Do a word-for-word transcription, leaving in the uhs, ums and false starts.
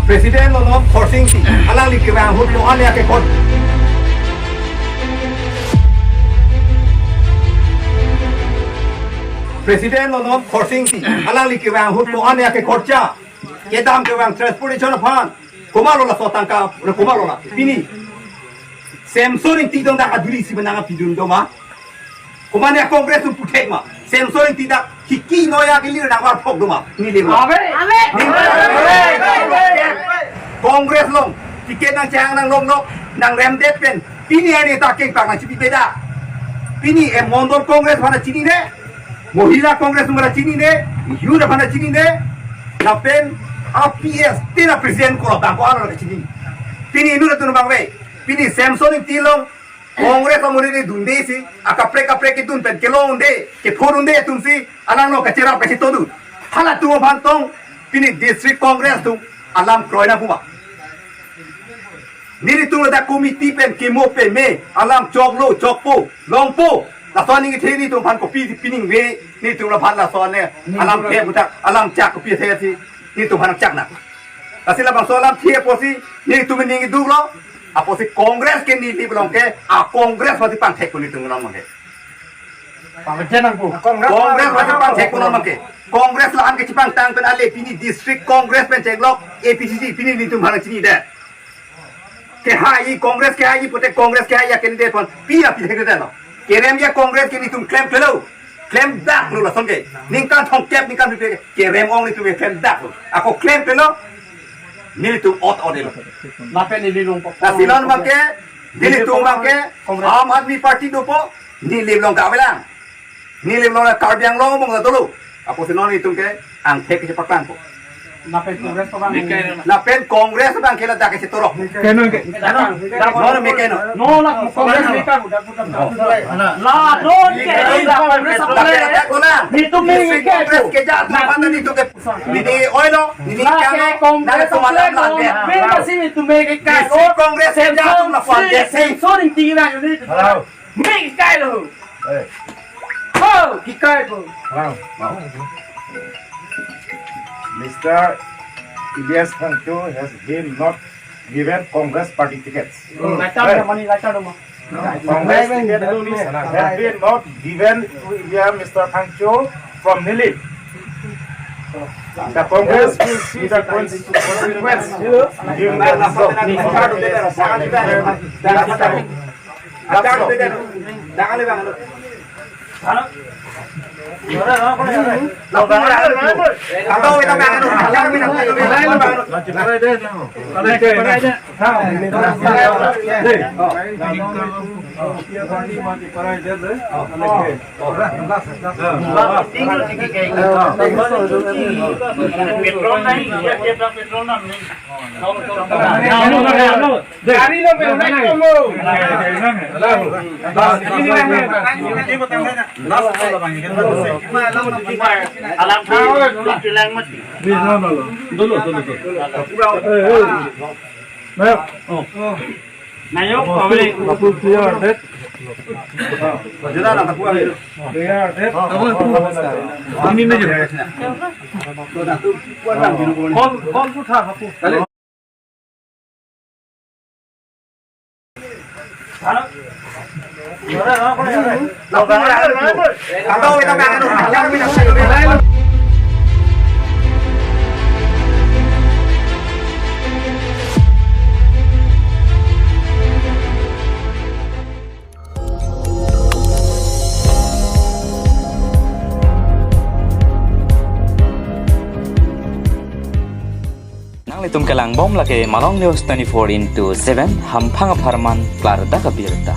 President lo non Khorsing Ingti, alangli kevang ahut lo-an ya kekot. President lo non Khorsing Ingti, alangli kevang ahut lo-an ya kekot cha. Kedam kevang transportation aphan. Komatlo laso atangka, komatlo la. Pini Samson Ingti dong dak aduli si menang apidun do ma. Komatne Congress atum puthek ma. Samson Ingti dak hiki noya kelir nang war phok do ma. Neli ma. Amen. Amen. Neli ma. Congress along ticket nangchehang nanglong nok, nangremdet pen. Pini ani ta kengpak nangchipi beda. Pini e mondol Congress aphan chinine. Mohila Congress aphan chinine. Youth aphan chinine. Lapen a P S tina president ko bang ko ano chinine. Pini inut atum bang ve. Pini Samson Ingti along Congress amonit dunde si, akaprek kaprek kedun pen kelong unde, kepho dunde atum si, alanglo kacherap kachito dun. Halatum aphan tong, pini District Congress atum alam kroi nangpo ma. Nelitum ladak committee pen kemo peme, alam choklo, chokpo, longpo. Laso aning kethe nelitum aphan kopi pining ve, nelitum aphan laso ane, alam the butak, alam chak kopi the si, nelitum aphan chak nang. Lasi labangso alam the apotsi, nelitum aning duklo, apotsi Congress ke neli belong ke, a Congress apotsi pangthek ko nelitum non mangke. Pangthek nangpo. Congress apotsi pangthek ko non mangke. Congress la-an kechipangtang pen ale pini District Congress pen chenglok A P C C pini nelitum aphan chinine. Kehai Congress kehai pute Congress kehai a candidate aphan pi a pi thek lo. Kerem ya Congress ke nelitum klemklelo. Klemdaklo lason ke. Ningkan thomkep ningkan phli kerem ong nelitum klemdaklo. Ako klemklelo. Nelitum ot ot lo. Lapen neli longpo. Lasi non mangke, nelitum mangke, Aam Aadmi Party dopo, neli long kavelang. Neli long Karbi Anglong mong dolo. Apotsi non nelitum ke angthek kechepaklang ko. Lapen Congress ko bang. Lapen Congress bang ke ladak kechetorok. Keno ke. Non me keno. No la Congress me kan. La non ke Congress. Lapen ladak ko na. Nelitum me Congress ke jat na bang nelitum ke. Neli oilo, neli kano, Congress nelitum alam la de. Beda si nelitum me ke. Congress ke jat na bang de. Sorry, tinggal ni. Hello. Mek kai lo. Eh. Ho, kikai ko. Hello. Mister Elias Phangcho has been not given Congress party tickets. Laitan, eh, money laitan mo. Congress ticket has been not given to Mister Phangcho from Nilip. The Congress will see the consequence given the result. Petrol nahi, ya, ya, petrol nahi. Gari lo, pero naik tunggu. Alam, alam, alam. Dulu, dulu, dulu. Eh, eh. Nah, oh. Nayok, apa ni? Bapu clear, det. Clear, det. Ini ni je. Call, call tu tha, bapu. Nanglitum kelang bom lake Malong News twenty-four into seven, hamphang apharman klardak abirta.